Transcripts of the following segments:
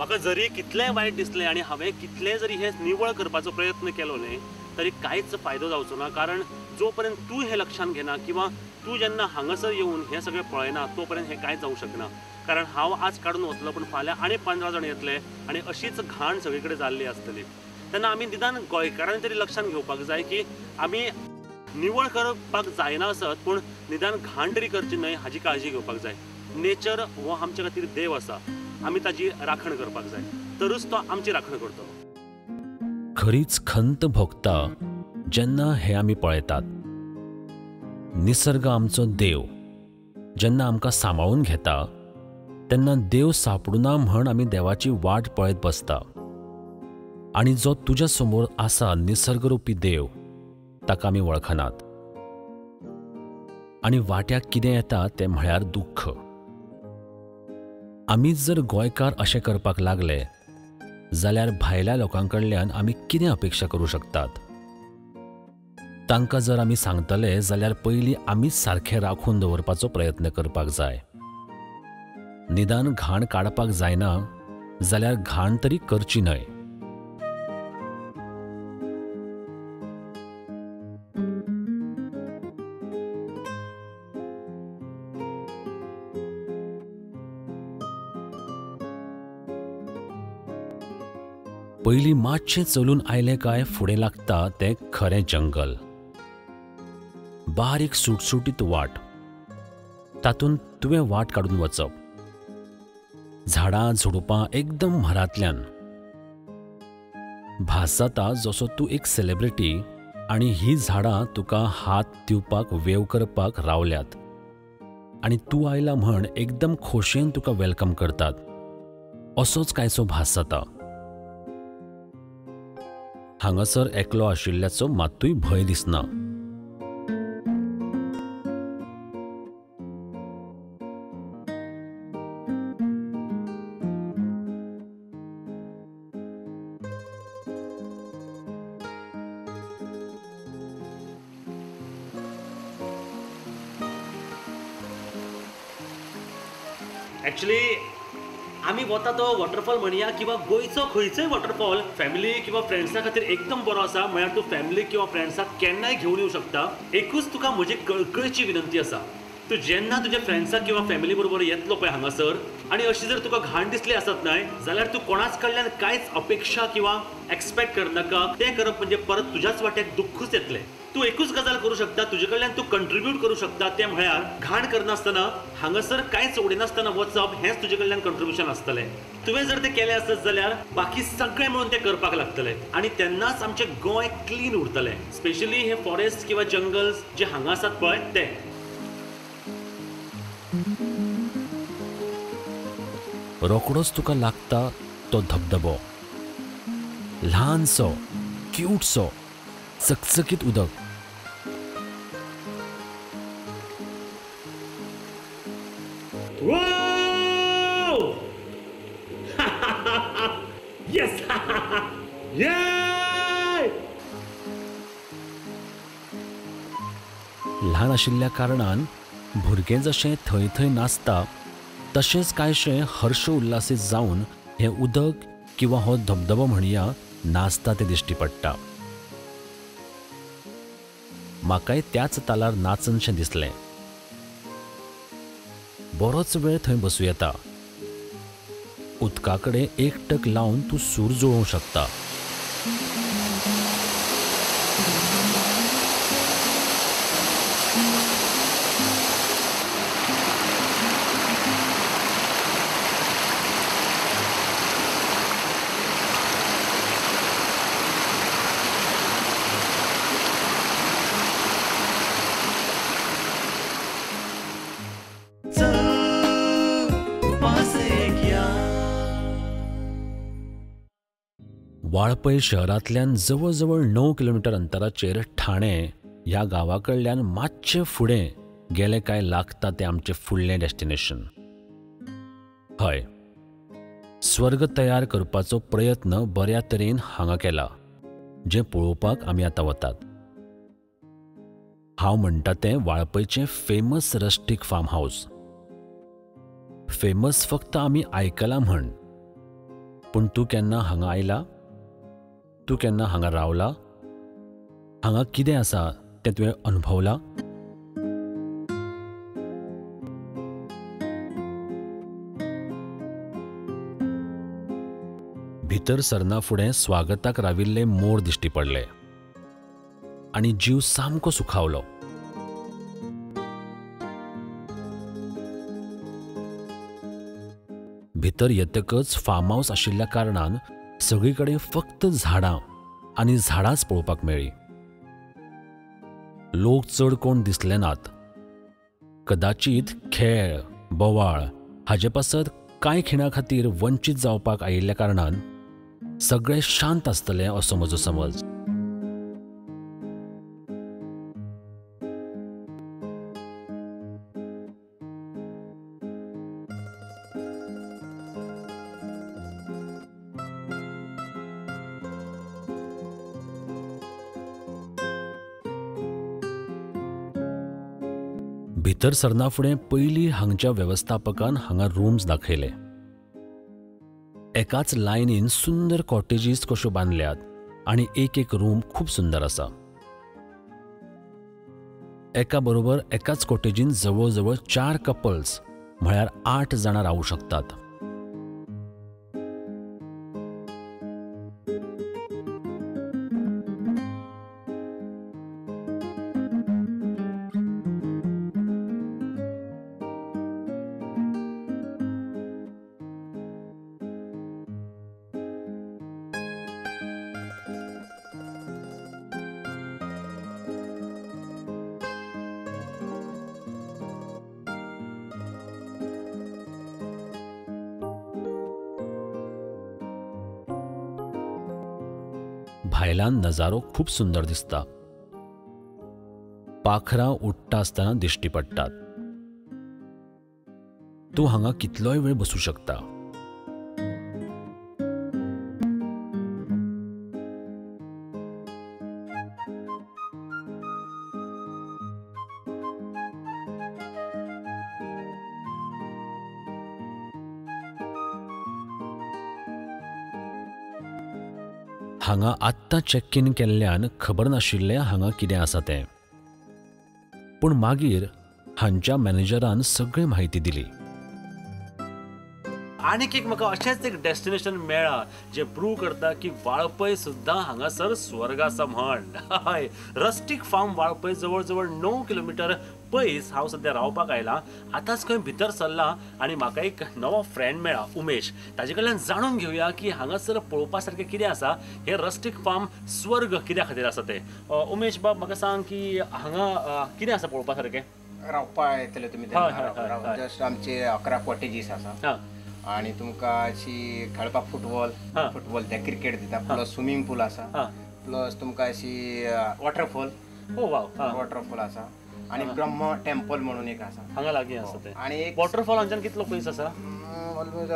म्हाका जरी कितलें वायट दिसलें आनी हांवें कितलें जरी हें निवळ करपाचो प्रयत्न केलो न्ही तरी कांयच फायदो जावचो ना, कारण जो पर्यंत तूं हें लक्षांत घेना किंवा तूं जेन्ना हांगासर येवन हें सगळें पळयना तो पर्यंत हें कांयच जावंक शकना. कारण हांव आज काडून वतलो पूण फाल्यां आनी 15 जाण येतले आनी अशीच घाण सगळे कडेन जाल्ली आसतली. तेन्ना आमी निदान गोंयकारांनी तरी लक्षांत घेवपाक जाय की आमी निवळ करपाक जायना आसत पूण निदान घाण तरी करची न्हय हाजी काळजी घेवपाक जाय. नेचर हो आमच्या खातीर देव आसा, आमी ताजी राखण करपाक जाय, तरूच तो आमची राखण करतलो. खरीच खंत भोगता जेन्ना हे आमी पळयतात. निसर्ग आमचो देव जेन्ना आमकां सांबाळून घेता तेन्ना देव सापडुना म्हण आमी देवाची वाट पळयत बसता आनी जो तुज्या समोर आसा निसर्गरूपी देव ताका आमी वळखनात आनी वाट्याक कितें येता तें म्हळ्यार दुख्ख. आमी जर गोंयकार अशें करपाक लागले जाल्यार भायल्या लोकां कडल्यान आमी कितें अपेक्षा करूं शकतात? तांकां जर आमी सांगतले जाल्यार पयलीं आमीच सारखें राखून दवरपाचो प्रयत्न करपाक जाय. निदान घाण काडपाक जायना जाल्यार घाण तरी करची न्हय. पयलीं मातशें चलून आयलें काय फुडें लागता तें खरें जंगल. बारीक सुटसुटीत वाट, तातूंत तुवें वाट काडून वचप. झाडां झुडुपां एकदम म्हारांतल्यान. भास जाता जसो तूं एक सेलेब्रिटी आनी हीं झाडां तुका हात दिवपाक वेव करपाक रावल्यात आनी तूं आयला म्हण एकदम खोशयेन तुका welcome करतात असोच कांयसो भास जाता. हांगासर एकलो आशिल्ल्याचो मात्तूय भंय दिसना. एक्चुअली आमी वता तो वॉटरफॉल म्हणया किंवा गोंयचो खंयचोय वॉटरफॉल फॅमिली किंवा फ्रेंड्सा खातीर एकदम बरो आसा. म्हळ्यार तूं फॅमिली किंवा फ्रेंड्साक केन्नाय घेवन येवं शकता. एकूच तुका म्हजी कळकळची विनंती आसा, तूं जेन्ना तुज्या फ्रेंड्साक किंवा फॅमिली बरोबर येतलो पळय हांगासर आनी अशी जर तुका घाण दिसली आसत न्हय जाल्यार तूं कोणाच कडल्यान कांयच अपेक्षा किंवा एक्सपेक्ट करनाका. तें करप म्हणजे परत तुज्याच वाट्याक दुख्खूच येतलें. तूं एकूच गजाल करूं शकता, तुजे कडल्यान तूं कंट्रिब्यूट करूं शकता, तें म्हळ्यार घाण करनासतना हांगासर कांयच उडयनासतना वचप हेंच तुजे कडल्यान कंट्रिब्युशन आसतलें. तुवें जर तें केलें आसत जाल्यार बाकी सगळें मेळून तें करपाक लागतलें आनी तेन्नाच आमचें गोंय क्लीन उरतलें. स्पेशली हे फॉरेस्ट किंवा जंगल्स जे हांगा आसात पळय ते. रोकडोच तुका लागता तो धबधबो, ल्हानसो क्यूटसो चकचकीत उदक. ल्हान आशिल्ल्या कारणान भुरगें जशें थंय थंय नाचता तशेंच कांयशें हर्ष उल्हासीत जावन हें उदक किंवा हो धबधबो म्हणया नाचता तें दिश्टी पडटा. म्हाकाय त्याच तालार नाचनशें दिसलें. बरोच वेळ थंय बसूं येता. उदका कडेन एकटक लावन तूं सूर जुळोवंक शकता. वाळपय शहरांतल्यान जवळ जवळ 9 किलोमीटर अंतराचेर ठाणे ह्या गांवा कडल्यान मातशें फुडें गेले काय लागता तें आमचें फुडलें डेस्टिनेशन. हय, स्वर्ग तयार करपाचो प्रयत्न बऱ्या तरेन हांगा केला, जें पळोवपाक आमी आतां वतात. हांव म्हणटा तें वाळपयचें famous rustic farm house. Famous फक्त आमी आयकलां म्हण, पूण तूं केन्ना हांगा आयला? तूं केन्ना हांगा रावला? हांगा कितें आसा तें तुवें अनुभवलां? भितर सरना फुडें स्वागताक राविल्ले मोर दिश्टी पडले आनी जीव सामको सुखावलो. भितर येतकच फार्म हावस आशिल्ल्या कारणान सगळी कडेन फक्त झाडां आनी झाडांच पळोवपाक मेळ्ळीं. लोक चड कोण दिसले नात. कदाचित खेळ बोवाळ हाजे पासत कांय खिणा खातीर वंचीत जावपाक आयिल्ल्या कारणान सगळे शांत आसतले असो म्हजो समज. भितर सरना फुडें पयलीं हांगच्या वेवस्थापकान हांगा रूम्स दाखयले. एकाच लायनीन सुंदर कॉटेजीस कश्यो बांदल्यात आनी एक एक रूम खूब सुंदर आसा. एका बरोबर एकाच कॉटेजीन जवळ जवळ 4 कपल्स म्हळ्यार 8 जाणां रावूं शकतात. भायल्यान नजारो खूब सुंदर दिसता. पाखरां उडटा आसतना दिश्टी पडटात. तूं हांगा कितलोय वेळ बसूं शकता. हांगा आत्तां चॅक इन केल्ल्यान खबर नाशिल्लें हांगा कितें आसा तें. पूण मागीर हांच्या मॅनेजरान सगळी म्हायती दिली. आनीक एक म्हाका अशेंच एक डेस्टिनेशन मेळ्ळां जें प्रूव करता की वाळपय सुद्दां हांगासर स्वर्ग आसा म्हण. हय, रस्टीक फार्म वाळपय जवळ जवळ 9 किलोमिटर पयस हांव सद्या रावपाक आयलां. आतांच खंय भितर सरलां आनी म्हाका एक नवो फ्रेंड मेळ्ळा, उमेश. ताजे कडल्यान जाणून घेवया की हांगासर पळोवपा सारकें कितें आसा, हें रस्टीक फार्म स्वर्ग कित्या खातीर आसा तें. उमेश बाब, म्हाका सांग की हांगा कितें आसा पळोवपा सारकें? रावपा येतले तुमी? जस्ट आमचे 11 कॉटेजीस आसा आणि तुमकां अशी खेळपाक फुटबॉल फुटबॉल ते क्रिकेट दिता, प्लस स्विमींग पूल आसा, प्लस तुमकां अशी वॉटरफॉल, वॉटरफॉल आसा आणि ब्रह्म टेम्पल म्हणून एक आसा हांगा लागीं आसा तें. आणि एक वॉटरफॉल हांगच्यान कितलो पयस आसा? ऑलमोस्ट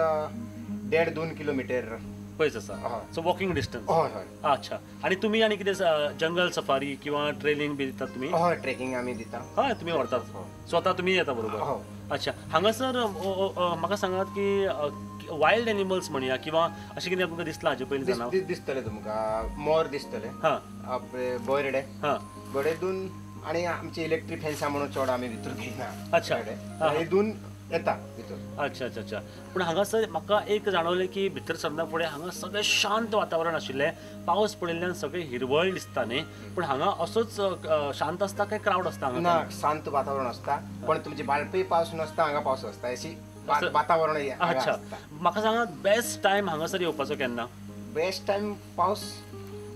1.5-2 किलोमीटर पयस आसा. So walking distance. हय हय. अच्छा, आनी तुमी आनी कितें जंगल सफारी किंवा ट्रेलिंग बी दितात तुमी? हय, ट्रेकिंग आमी दिता. हय, तुमी व्हरतात स्वता, तुमी येता बरोबर? अच्छा, हांगासर म्हाका सांगात की वायल्ड एनिमल्स म्हणया किंवा अशें कितें तुमकां दिसलां हाजे पयलीं? जनावर दिसतले तुमकां, मोर दिसतले, बरडे, बरडे दोन, आनी आमचे इलेक्ट्रीक फेन्सा म्हणून चड आमी भितर घेयना. अच्छा, हे दोन येता भितर. अच्छा अच्छा अच्छा. पूण हांगासर म्हाका एक जाणवलें की भितर सरना फुडें हांगा सगळें शांत वातावरण आशिल्लें. पावस पडिल्ल्यान सगळें हिरवळ दिसता न्ही, पूण हांगा असोच शांत आसता काय क्रावड आसता हांगा? ना, शांत वातावरण आसता, पण तुमचे वाळपय पावस नासता, हांगा पावस आसता, अशी वातावरण. अच्छा, म्हाका सांगा बेस्ट टायम हांगासर येवपाचो केन्ना? बेस्ट टायम पावस,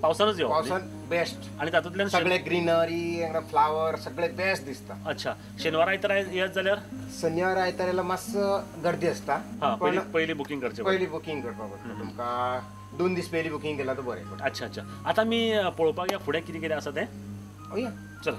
पावसानच येवप, पावसान बेस्ट. आणि तातूंतल्यान सगळे ग्रीनरी, फ्लावर सगळे बेस्ट दिसता. अच्छा, शेनवार आयतारा येत जाल्यार? शनिवार आयताराला मातसो गर्दी आसता. पयली बुकींग करचें, पयली बुकींग करपाक पडटा तुमकां. 2 दीस पयली बुकींग केला तर बरें पडटा. अच्छा अच्छा, आतां आमी पळोवपाक या फुडें कितें कितें आसा तें. चल.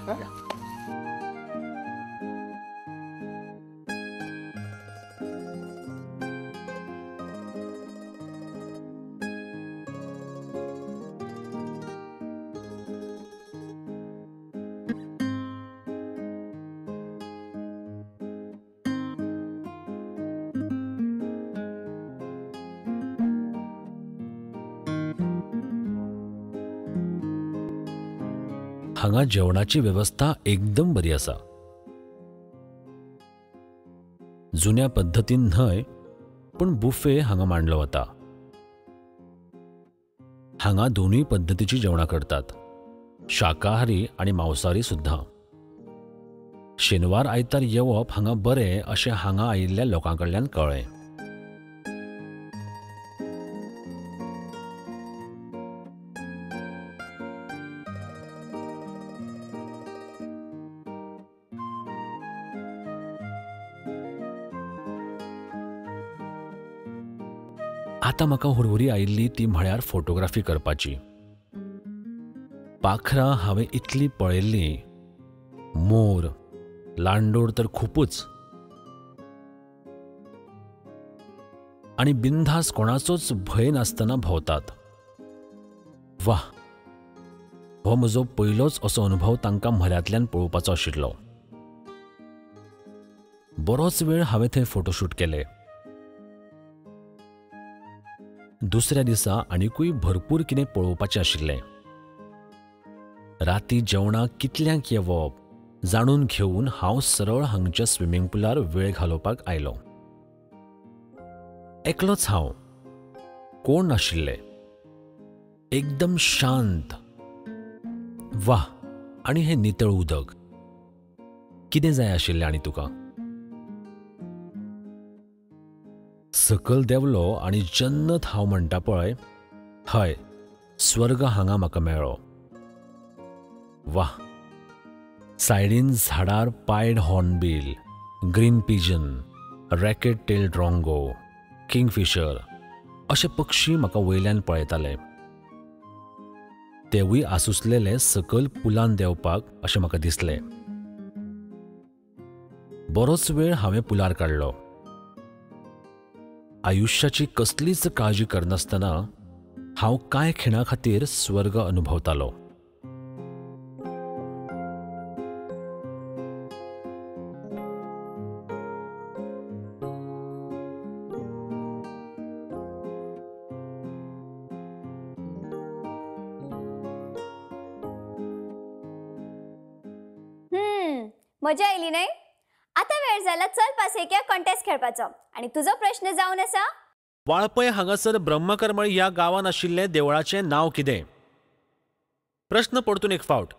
हांगा जेवणाची वेवस्था एकदम बरी आसा. जुन्या पद्दतीन न्हय पूण बुफे हांगा मांडलो वता. हांगा दोनूय पद्दतीची जेवणां करतात, शाकाहारी आनी मांसाहारी सुद्दां. शेनवार आयतार येवप हांगा बरें अशें हांगा आयिल्ल्या लोकां कडल्यान कळ्ळें. आतां म्हाका हुरहुरी आयिल्ली ती म्हळ्यार फोटोग्राफी करपाची. पाखरां हांवें इतलीं पळयल्लीं, मोर, लांडोर तर खुपूच, आनी बिनधास्त कोणाचोच भंय नासतना भोंवतात. वाह, हो म्हजो पयलोच असो अनुभव तांकां म्हऱ्यांतल्यान पळोवपाचो आशिल्लो. बरोच वेळ हांवें थंय फोटोशूट केले. दुसऱ्या दिसा आनिकूय भरपूर कितें पळोवपाचें आशिल्लें. राती जेवणाक कितल्यांक येवप जाणून घेवन हांव सरळ हांगच्या स्विमींग पुलार वेळ घालोवपाक आयलो. एकलोच हांव, कोण नाशिल्ले, एकदम शांत. वाह, आनी हें नितळ उदक. कितें जाय आशिल्लें आनी तुका? सकल देंवलो आनी जन्नत हांव म्हणटा पळय, हय, स्वर्ग हांगा म्हाका मेळ्ळो. वाह, सायडीन झाडार pied hornbill, green pigeon, racket tail drongo, kingfisher अशे पक्षी म्हाका वयल्यान पळयताले. तेवूय आसुसलेले सकल पुलान देंवपाक अशें म्हाका दिसलें. बरोच वेळ हांवें पुलार काडलो. आयुष्याची कसलीच काळजी करनासतना हांव कांय खिणा खातीर स्वर्ग अनुभवतालो. मजा आयली न्हय? आतां वेळ जाला चल पासयेक कॉन्टेस्ट खेळपाचो आनी तुजो प्रश्न जावन आसा, वाळपय हांगासर ब्रह्मकरमळी ह्या गांवान आशिल्लें देवळाचें नांव कितें? प्रश्न परतून एक फावट.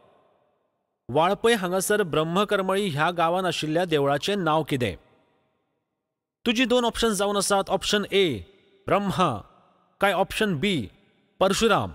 वाळपय हांगासर ब्रह्मकरमळी ह्या गांवान आशिल्ल्या देवळाचें नांव कितें? तुजी दोन ऑप्शन जावन आसात, ऑप्शन ए ब्रह्मा काय ऑप्शन बी परशुराम.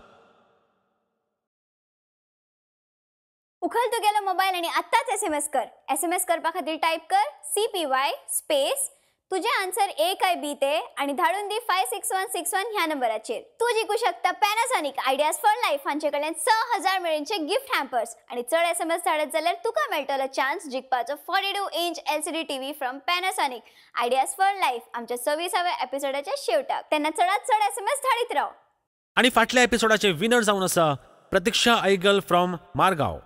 उखल तुगेलो मोबायल आनी आत्ताच SMS कर. SMS करपा खातीर टायप कर CPY space तुझे आन्सर ए काय बी ते आनी धाडून दी 56161 ह्या नंबराचेर. तूं जिखू शकता पॅनासॉनिक आयडियाज फॉर लायफ हांचे कडल्यान 6000 मेरेनचे गिफ्ट हॅम्पर्स आनी चड SMS धाडत जाल्यार तुका मेळटलो chance जिखपाचो 42 inch LCD TV from Panasonic ideas for life आमच्या 26व्या एपिसोडाच्या शेवटाक. तेन्ना चडात चड SMS धाडीत राव. आनी फाटल्या एपिसोडाचे विनर जावन आसा प्रतीक्षा ऐगल फ्रॉम मारगांव.